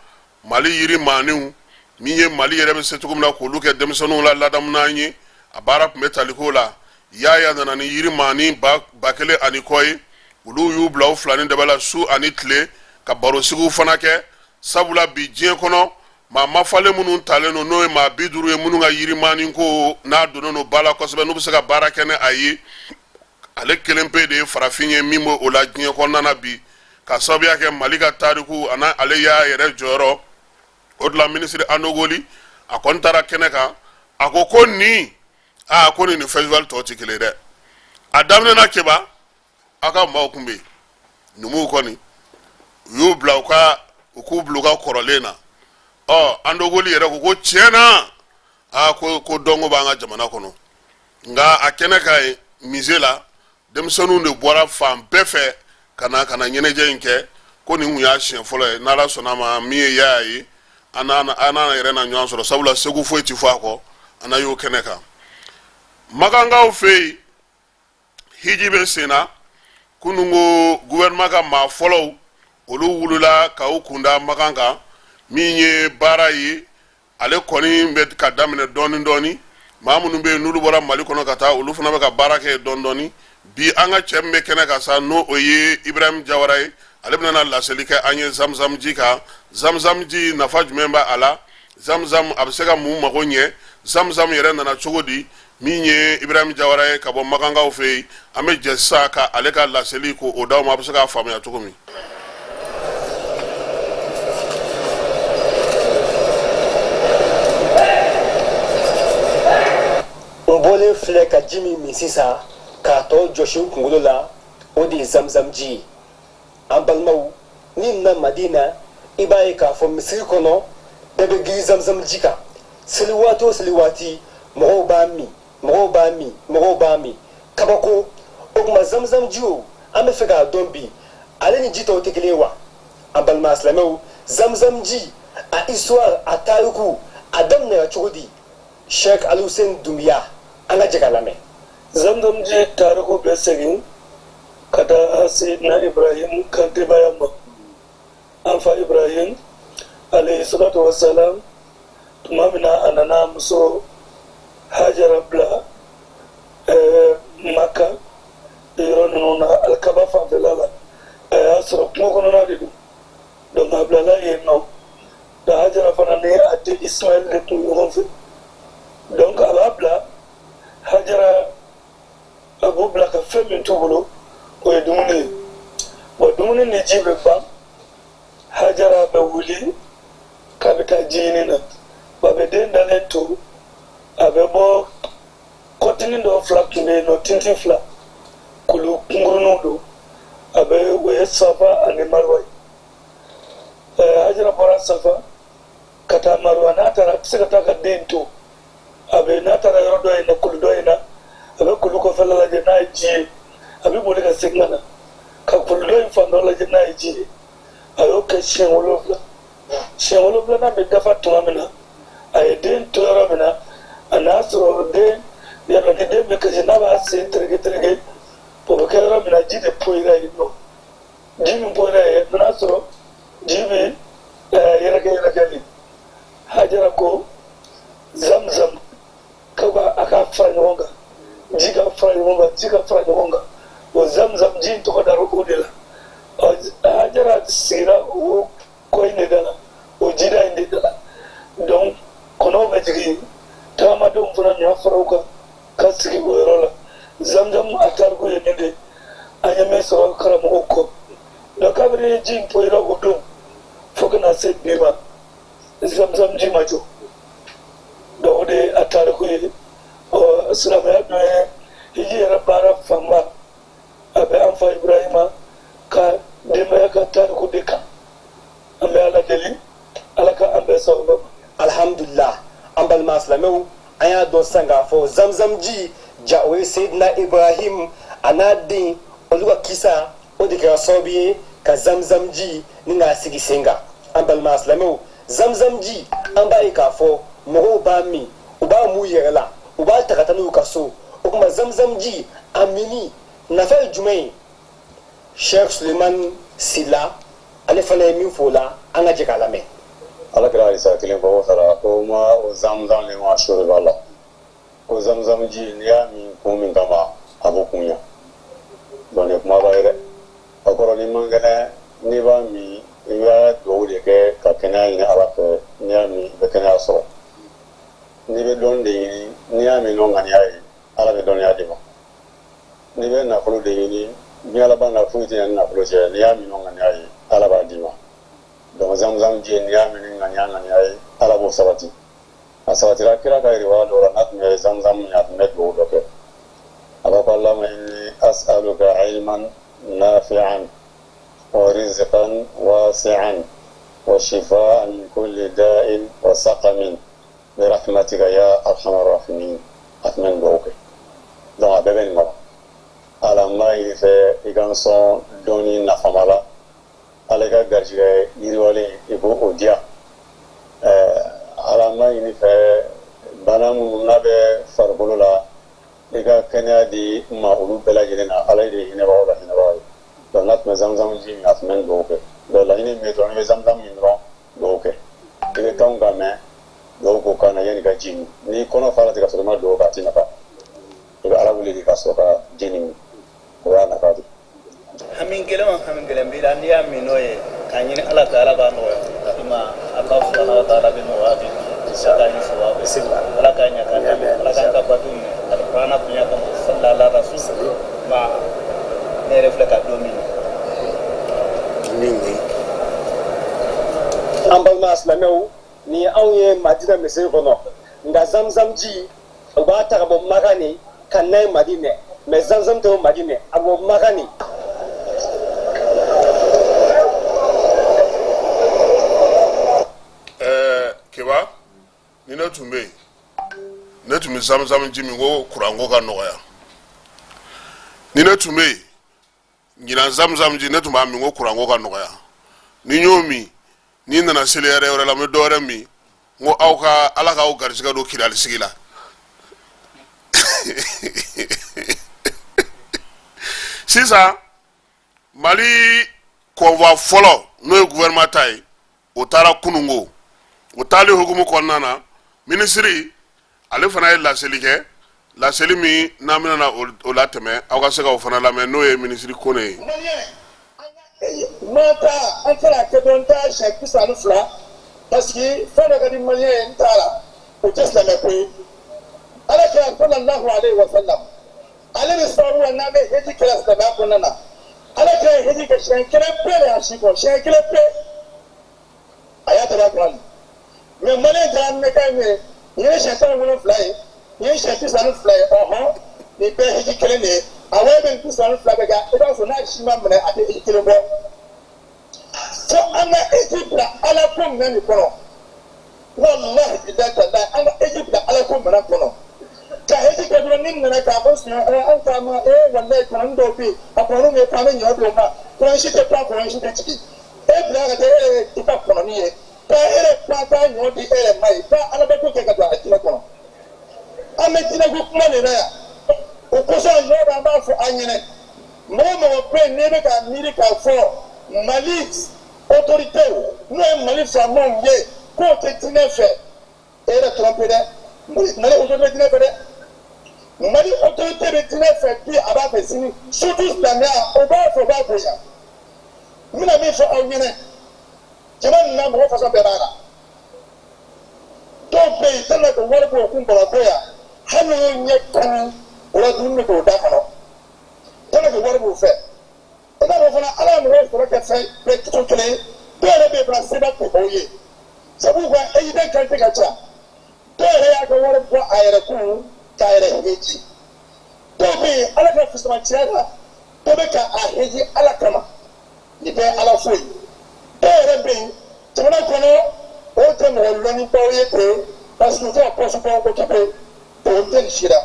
Mali yiri maaniw, min ye Mali yɛrɛ bɛ se cogo min na k'olu kɛ denmisɛnninw la ladamunan ye, a baara tun bɛ tali k'o la. Yaya nana ni yiri maani 1000 ani kɔ ye. Olu y'u bila u fila ni dɛbɛ la su ani tile ka barosigiw fana kɛ, sabula bi diɲɛ kɔnɔ, maa mafalen minnu talen don, n'o ye maa 50 ye, minnu ka yirimaani ko n'a donnen don ba la kosɛbɛ, n'u bɛ se ka baara kɛ ni a ye, ale kelen pe de ye farafin ye min b'o o la diɲɛ kɔnɔna na bi, ka sababuya kɛ Mali ka tariku ani ale y'a yɛrɛ jɔyɔrɔ. O de la minisiri Anogoli, a kɔni taara kɛnɛ kan, a ko ko nin aa ko nin festival tɔ tɛ kelen dɛ. A daminɛna Keba, aw ka maaw tun bɛ yen, numuw kɔni u y'u bila u ka u k'u bila u ka kɔrɔlen na. Ɔ Andogoli yɛrɛ ko ko tiɲɛ na, aa ko dɔnko b'an ka jamana kɔnɔ. Nka a kɛnɛ kan yen musée la, denmisɛnninw de bɔra fan bɛɛ fɛ ka na ɲɛnajɛ in kɛ. Ko nin kun y'a siɲɛ fɔlɔ ye. N'Ala sɔnna a ma, min ye Yaya ye, an n'a yɛrɛ na ɲɔgɔn sɔrɔ, sabula Segu foyi ti fɔ a kɔ. An na y'o kɛnɛ kan Makankaw fɛ yen. Hiji bɛ sen na. Kunun ko gouvernement ka maa fɔlɔw, olu wulila ka u kunda Makan kan. Min ye baara ye, ale kɔni bɛ ka daminɛ dɔɔni dɔɔni. Maa minnu bɛ yen n'olu bɔra Mali kɔnɔ ka taa, olu fana bɛ ka baara kɛ dɔɔni dɔɔni. Bi an ka cɛ min bɛ kɛnɛ kan sa, n'o o ye Ibrahim Jawara ye, ale bɛna na laseli kɛ an ye Zamzam ji kan. Zamzam ji, nafa jumɛn b'a la? Zamzam, a bɛ se ka mun mago ɲɛ? Zamzam yɛrɛ nana cogo di? Min ye Ibrahim Jawara ye ka bɔ Makankaw fɛ yen, an bɛ jɛ sisan ka ale ka laseli ko o d'aw ma, a bɛ se k'a faamuya cogo min. N bɔlen filɛ ka ji min min sisan k'a tɔ jɔsi n kunkolo la, o de ye Zamzam ji ye. An balimaw, n'i nana Madina, i b'a ye k'a fɔ misiri kɔnɔ, bɛɛ bɛ giri Zamzam ji kan. Seli waati o seli waati, mɔgɔw b'a min, mɔgɔw b'a min, mɔgɔw b'a min. Kabako! O tuma Zamzam ji o, an bɛ fɛ k'a dɔn bi, ale ni ji tɔw tɛ kelen ye wa? An balima silamɛw, Zamzam ji, a histoire, a tariku, a daminɛra cogo di? Sheikh Alhussein Dumbuya, an ka jɛ k'a lamɛn. Zamzam ji tariku bɛ segin ka taa Seydina Ibrahim ka denbaya ma. An fa Ibrahim alayhi salatu wasalam, tuma min na a nana muso Hajara bila Maka yɔrɔ ninnu na, Alikaba fanfɛla la, a y'a sɔrɔ kungo kɔnɔna de don. Donc a bilala yen nɔ. Donc Hajara fana ni a den Ismaël de tun ɲɔgɔn fɛ. Donc a b'a bila Hajara, a b'u bila ka fɛn min t'u bolo, o ye dumuni ye. Bon, dumuni ni ji bɛ ban, Hajara bɛ wuli k'a bɛ taa ji ɲini na. Bon, a bɛ den dalen to, a bɛ bɔ kɔtini dɔ fila tun bɛ yen nɔ, tintin fila, kulu kunkuruninw don, a bɛ o ye Safa ani Marwa ye. Hajara bɔra Safa ka taa Marwa. N'a taara, a tɛ se ka taa ka den to. A bɛ n'a taara yɔrɔ dɔ in na, kulu dɔ in na, a bɛ kulu kɔfɛla lajɛ, n'a ye ji ye, a bɛ boli ka segin ka na ka kulu dɔ in fan dɔ lajɛ, n'a ye ji ye. A y'o kɛ siɲɛ 7. Siɲɛ wolonwulanan bɛ dafa tuma min na, a ye den to yɔrɔ min na, a n'a sɔrɔ den yalɔ ni den bɛ kasi, n'a b'a sen tereke tereke, o bɛ kɛ yɔrɔ min na, ji de poyira yen nɔ. Ji min poyira yen, a n'a sɔrɔ ji bɛ yɛrɛkɛ yɛrɛkɛli. Hajara ko Zamzam ko ka a ka fara ɲɔgɔn kan, ji ka fara ɲɔgɔn kan, ji ka fara ɲɔgɔn kan. O Zamzam ji in tɔgɔ dara o de la. Hajara sigira o kɔ in de da la, o jida in de da la. Donc kɔnɔw bɛ jigin, tagamadenw fana nana fara u kan ka sigi o yɔrɔ la. Zamzam a tariku ye nin de, an ye min sɔrɔ karamɔgɔw kɔ. Donc kabini ji in poyira o don fo ka na se bi ma, Zamzam ji ma jɔ. Donc o de ye a tariku ye. Ɔ silamɛya dɔ ye hiji yɛrɛ baara fanba a bɛ an fa Ibrahima ka denbaya ka tariku de kan. An bɛ Ala deli, Ala ka an bɛɛ sababu ma. Alhamdulillah, an balima silamɛw, an y'a dɔn sisan k'a fɔ Zamzam ji ja, o ye Seyidina Ibrahim a n'a den olu ka kisa, o de kɛra sababu ye ka Zamzam ji ni k'a sigi sen kan. An balima silamɛw, Zamzam ji, an b'a ye k'a fɔ mɔgɔw b'a min, u b'a m'u yɛrɛ la, u b'a ta ka taa n'u ka so. O tuma Zamzam ji a minni nafa ye jumɛn ye? Sheikh Suleiman Sila, ale fana ye min fɔ o la, an ka jɛ k'a lamɛn. Ala kɛra hadisa kelen fɔ o sara ko ma o Zamzam le ma soriba la, ko Zamzam ji, n'i y'a min kun min kama, a b'o kun ɲa. Donc nin ye kumaba ye dɛ. O kɔrɔ, ni man kɛnɛ, n'i b'a min, i b'a dugawu de kɛ ka kɛnɛya ɲini Ala fɛ. N'i y'a min, i bɛ kɛnɛya sɔrɔ. N'i bɛ dɔnni de ɲini, n'i y'a min n'o ŋaniya ye, Ala bɛ dɔnniya d'i ma. N'i bɛ nafolo de ɲini, diɲɛ laban na foyi tɛ ɲɛ ni nafolo cɛ, n'i y'a min n'o ŋaniya ye, Ala b'a d'i ma. Donc Zamzam ji, n'i y'a min ni ŋaniya ye, Ala b'o sabati. A sabatira kira ka riwaya dɔw la, n'a tun bɛ Zamzam min, a tun bɛ dugawu dɔ kɛ. A b'a fɔ: Allahumma inni as'aluka ilman nafi'an wa rizqan wasi'an wa shifaan min kulli da'in wa saqamin bi rahmatika ya arhamar rahimin. A tun bɛ nin dugawu kɛ. Donc a bɛɛ bɛ nin kɔnɔ. Ala, n b'a ɲini fɛ i ka n sɔn dɔnni nafama la. Ala, i ka garijɛgɛ yiriwalen, i k'o o diya. Ala, n b'a ɲini fɛ, bana minnu n'a bɛ farikolo la, i ka kɛnɛya di n ma olu bɛɛ lajɛlen na. Ala de ye hinɛbagaw la hinɛbaga ye. Donc n'a tun bɛ Zamzam ji min, a tun bɛ nin dugawu kɛ. Donc laɲini min ye dɔrɔn, n'i bɛ Zamzam min dɔrɔn, dugawu kɛ. I bɛ kan kan mɛn, dugawu k'o kan na yanni ka ji min. N'i kɔnɔ fara ten ka sɔrɔ i ma dugawu kɛ, a t'i nafa. I bɛ Ala wele de ka sɔrɔ ka ji nin min, o y'a nafa de. Hami kelen o hami kelen b'i la, n'i y'a min n'o ye k'a ɲini Ala fɛ, Ala b'a nɔgɔya i ma. Ala subahana wa taala bɛ nɔgɔya di. Ala k'a ɲɛ sababu, Ala k'a ɲɛ k'a d'a ma, Ala k'an ka bato minɛ alikuranna bonya kama. Salala rasul ma, ne yɛrɛ filɛ ka don min. An balima silamɛw, ni anw ye Madina misiri kɔnɔ, nka Zamzam ji, u b'a ta ka bɔ Maka ni ka n'a ye Madinɛ, mais Zamzam tɛ bɔ Madinɛ, a bɛ bɔ Maka ni. Keba, ni ne tun bɛ yen, ne tun bɛ Zamzam ji min ko kuranko ka nɔgɔya. Ni ne tun bɛ yen ɲinan, Zamzam ji, ne tun b'a min ko kuranko ka nɔgɔya. Ni n y'o min, ni n nana seli yɛrɛ wɛrɛ la, n bɛ dɔ wɛrɛ min. N ko aw ka Ala k'aw garijɛgɛ don Kidali sigi la. Sisan Mali convoi fɔlɔ, n'o ye gouvernement ta ye, o taara kununko. O taali hukumu kɔnɔna na, minisiri ale fana ye laseli kɛ, laseli min n'an bɛna o latɛmɛ, aw ka se k'o fana lamɛn, n'o ye minisiri Kone ye. Ma taa an taara kɛ dɔrɔn, n t'a siɲɛ 32, parce que fɛn dɔ ka di maliyɛn ye, n t'a la, o tɛ silamɛ ko ye. Ala kɛra sallallahu alaihi wa sallam, ale de sababu la n'an bɛ heji kɛra silamɛya kɔnɔna na. Ala kɛra ye heji kɛ siɲɛ kelen pe de a si kɔnɔ, siɲɛ kelen pe a y'a taara kura nin. Mais maliyɛn taara ne ka ye, nin ye siɲɛ 17 ye, nin ye siɲɛ 32 ye. Ɔhɔn, nin bɛɛ heji kelen de ye. A wari bɛ nin 32 bɛɛ kɛ, i b'a sɔrɔ n'a si ma minɛ, a tɛ heji kelen bɔ. Fo an ka heji bila Ala ko minɛn nin kɔnɔ. Walahi bilahi talahi, an ka heji bila Ala ko minɛn kɔnɔ ka heji kɛ dɔrɔn. Ni nana k'a fɔ siɲɛ an ta ma ee, walahi kɔnɔni dɔw bɛ yen, a kɔnɔniw bɛ k'an bɛ ɲɔ d'o ma, kɔnɔ si tɛ pan, kɔnɔ si tɛ jigin. E bila ka taa e yɛrɛ i ka kɔnɔni ye, ka e yɛrɛ pan taa ɲɔ di e yɛrɛ ma ye, ka alabato kɛ ka don a jinɛ kɔnɔ. An bɛ jinɛko kuma de la yan. O kosɔn ɲɔ bɛ, an b'a fɔ an ɲɛnɛ, mɔgɔ mɔgɔ bɛ yen n'i bɛ ka miiri k'a fɔ Mali autorité, n'o ye Mali faamaw ye, k'o tɛ jinɛ fɛ, e yɛrɛ trompe dɛ. Mali autorité bɛ jinɛ fɛ dɛ. Mali autorité bɛ jinɛ fɛ bi, a b'a fɛ sini, surtout silamɛya, o b'a fɛ, o b'a bonya. N bɛna min fɔ aw ɲɛnɛ, jama nin na, mɔgɔ fasɔn bɛɛ b'a la. Dɔw bɛ yen, tellement que wari b'o kun Bamakɔ yan, hali n'o y'o ɲɛ kanu, o la dumuni bɛ k'o da kɔnɔ, tellement que wari b'o fɛ. I b'a dɔn fana, Ala ye mɔgɔw sɔrɔ kɛ fɛn bɛɛ cogo kelen ye. Dɔw yɛrɛ bɛ yen fana, seba tɛ o ye, sabu ka hejiden qualité ka ca. Dɔw yɛrɛ y'a ka wari bɔ a yɛrɛ kun k'a yɛrɛ heji. Dɔw bɛ yen, Ala ka fusamanciya la, dɔ bɛ ka a heji Ala kama. Nin bɛɛ ye Ala fo ye. Dɔw yɛrɛ bɛ yen jamana kɔnɔ, o tɛ mɔgɔ lɔnnibaw ye ten, parce que u tɛ ka poste baw occuper, o tɛ nin si la.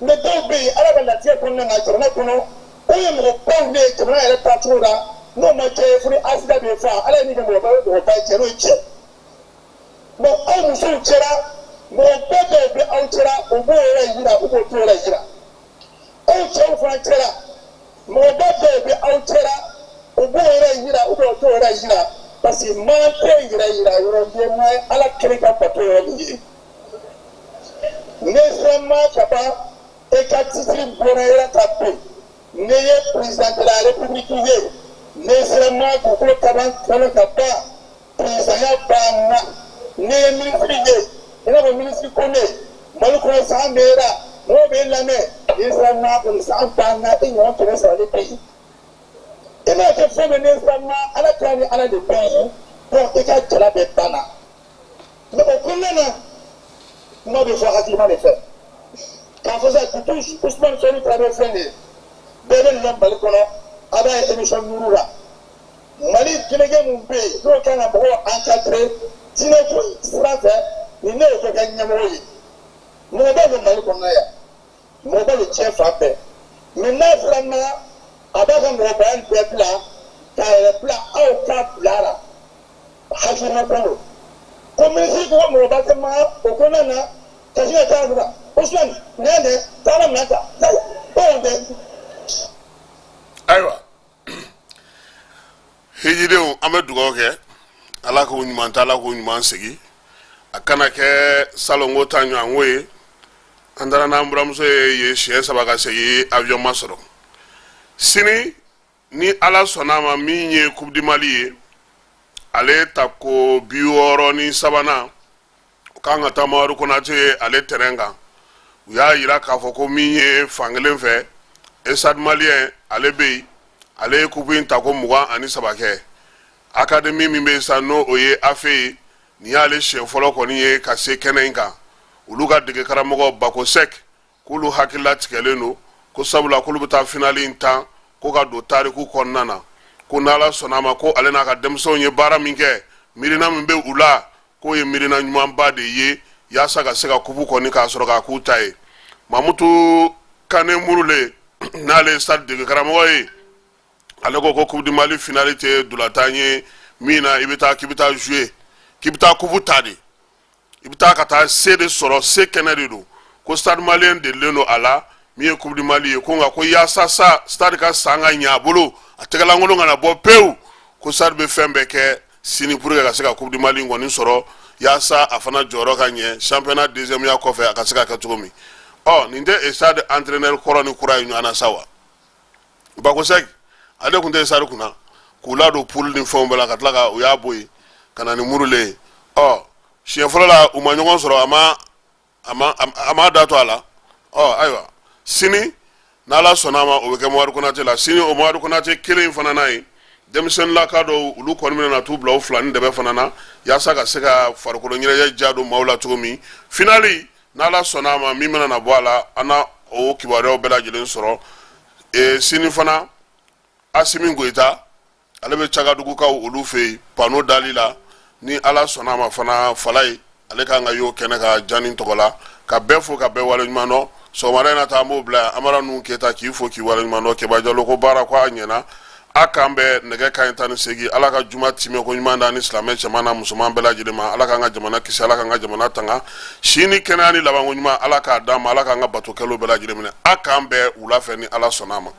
Mais dɔw bɛ yen, Ala ka latigɛ kɔnɔna na, jamana kɔnɔ, o ye mɔgɔbaw de ye jamana yɛrɛ taacogo la. N'o ma kɛ fo ni accident bɛ fa, Ala ye min kɛ mɔgɔba ye, mɔgɔba ye cɛ n'o ye cɛ. Bon, aw musow cɛra, mɔgɔba dɔw bɛ aw cɛra, u b'o yɛrɛ yira, u b'o t'o yɛrɛ yira. Aw cɛw fana cɛra, mɔgɔba dɔw bɛ aw cɛra, u b'o yɛrɛ yira, u b'o t'o yɛrɛ yira, parce que maa tɛ yɛrɛ yira yɔrɔ ye, maa ye Ala kelen ka bato yɔrɔ min ye. Ne sera maa ka ban, e ka titre bɔra yɛrɛ ka bin. Ne ye président de la République ye, ne sera maa dugukolo kaban kɔnɔ ka ban, présidentya banna. Ne ye minisiri ye, i n'a fɔ minisiri Kone, Mali kɔnɔ san bɛ la, mɔgɔw bɛ lamɛn. N'i sera maa kɔni, san banna, i ɲɔgɔn 300 de bɛ yen. I m'a kɛ fɛn bɛɛ, n'i sera maa, Ala kira ni Ala de bɛ yen. Donc i ka jala bɛɛ banna. Mais o kɔnɔna na, kuma bɛ fɔ hakilima de fɛ k'a fɔ sa. Surtout Ousmane Sɔni Traoré filɛ nin ye, bɛɛ bɛ nin lɔn Mali kɔnɔ. A b'a ye émission duuru la, Mali délégué mun bɛ yen n'o kan ka mɔgɔw encadrer diinɛ ko sira fɛ, nin ne y'o kɛ kɛ ɲɛmɔgɔ ye. Mɔgɔba bɛ Mali kɔnɔ yan, mɔgɔba bɛ diɲɛ fan bɛɛ. Mais n'a fɔra na a b'a ka mɔgɔbaya nin bɛɛ bila k'a yɛrɛ bila aw ka bila la, hakilina ko don. Ko minisiri ko mɔgɔba tɛ ma o kɔnɔna na ka sin ka taa la Ousmane nin dɛ, taa na minɛn ta o dɛ. Ayiwa, hijidenw, an bɛ dugawu kɛ, Ala k'o ɲuman ta, Ala k'o ɲuman segi. A kana kɛ salongo ta ɲɔgɔnko ye. An taara n'an buramuso ye yen siɲɛ saba ka segin, avion ma sɔrɔ. Sini, ni Ala sɔnna a ma, min ye Coupe du Mali ye, ale ta ko 63nan, o kan ka taa Mamadu Konate ale terrain kan. U y'a yira k'a fɔ ko min ye fankelen fɛ, Stade Malien, ale bɛ yen, ale ye coupe in ta ko 23 kɛ. Académie min bɛ yen sisan, n'o o ye AFE ye, nin y'ale siɲɛ fɔlɔ kɔni ye ka se kɛnɛ in kan. Olu ka dege karamɔgɔ Bako Sɛk k'olu hakilila tigɛlen don, ko sabula k'olu bɛ taa finali in tan ko ka don tariku kɔnɔna na, ko n'Ala sɔnna a ma, ko ale n'a ka denmisɛnw ye baara min kɛ, miirina min bɛ u la, k'o ye miirina ɲumanba de ye yaasa ka se ka kupu kɔni k'a sɔrɔ k'a k'u ta ye. Mamutu Kane Murule, n'ale ye Stade dege karamɔgɔ ye, ale ko ko Coupe du Mali finale tɛ dulatan ye min na i bɛ taa k'i bɛ taa jouer, k'i bɛ taa kupu ta de, i bɛ taa ka taa se de sɔrɔ, se kɛnɛ de don. Ko Stade Malien delilen don a la, min ye Coupe du Mali ye, ko nka ko yaasa sa Stade ka san ka ɲɛ a bolo, a tɛgɛlankolon kana bɔ pewu, ko Stade bɛ fɛn bɛɛ kɛ sini pour que ka se ka Coupe du Mali in kɔni sɔrɔ, yaasa a fana jɔyɔrɔ ka ɲɛ championnat deuxième ya kɔfɛ, a ka se ka kɛ cogo min. Ɔ, nin tɛ Stade entraîneur kɔrɔ ni kura ye ɲɔgɔn na sa wa? Bako Sɛki, ale tun tɛ Stade kunna k'u ladon poule ni fɛnw bɛɛ la, ka tila ka u y'a bɔ yen ka na ni Murule ye. Ɔ, siɲɛ fɔlɔ la, u ma ɲɔgɔn sɔrɔ, a ma da to a la. Ɔ ayiwa, sini n'Ala sɔnna a ma, o bɛ kɛ Mamadu Konate la sini. O Mamadu Konate kelen in fana n'a ye denmisɛnninlaka dɔw, olu kɔni bɛna na t'u bila o fila ni dɛbɛ fana na, yaasa ka se ka farikolo ɲɛnajɛ ja don maaw la cogo min. Finali, n'Ala sɔnna a ma, min bɛna na bɔ a la, an na o kibaruyaw bɛɛ lajɛlen sɔrɔ. Sini fana, Asimi Goyita, ale bɛ Cagadugukaw olu fɛ yen panneau dali la. Ni Ala sɔnna a ma fana, Falaye, ale kan ka y'o kɛnɛ ka Jani tɔgɔ la. Ka bɛɛ fo, ka bɛɛ waleɲuman dɔn. Sɔgɔmada in na ta, an b'o bila yan. Amara Nuhu Keyita, k'i fo k'i waleɲuman dɔn. Keba Jalo ko baara ko a ɲɛna. A k'an bɛn nɛgɛ kanɲɛ 18. Ala ka juma timɛ ko ɲuman da ni silamɛ cɛman n'a musoman bɛɛ lajɛlen ma. Ala k'an ka jamana kisi, Ala k'an ka jamana tanga. Si ni kɛnɛya ni labanko ɲuman, Ala k'a d'an ma. Ala k'an ka bato kɛlenw bɛɛ lajɛlen minɛ. A k'an bɛn wula fɛ ni Ala sɔnna a ma.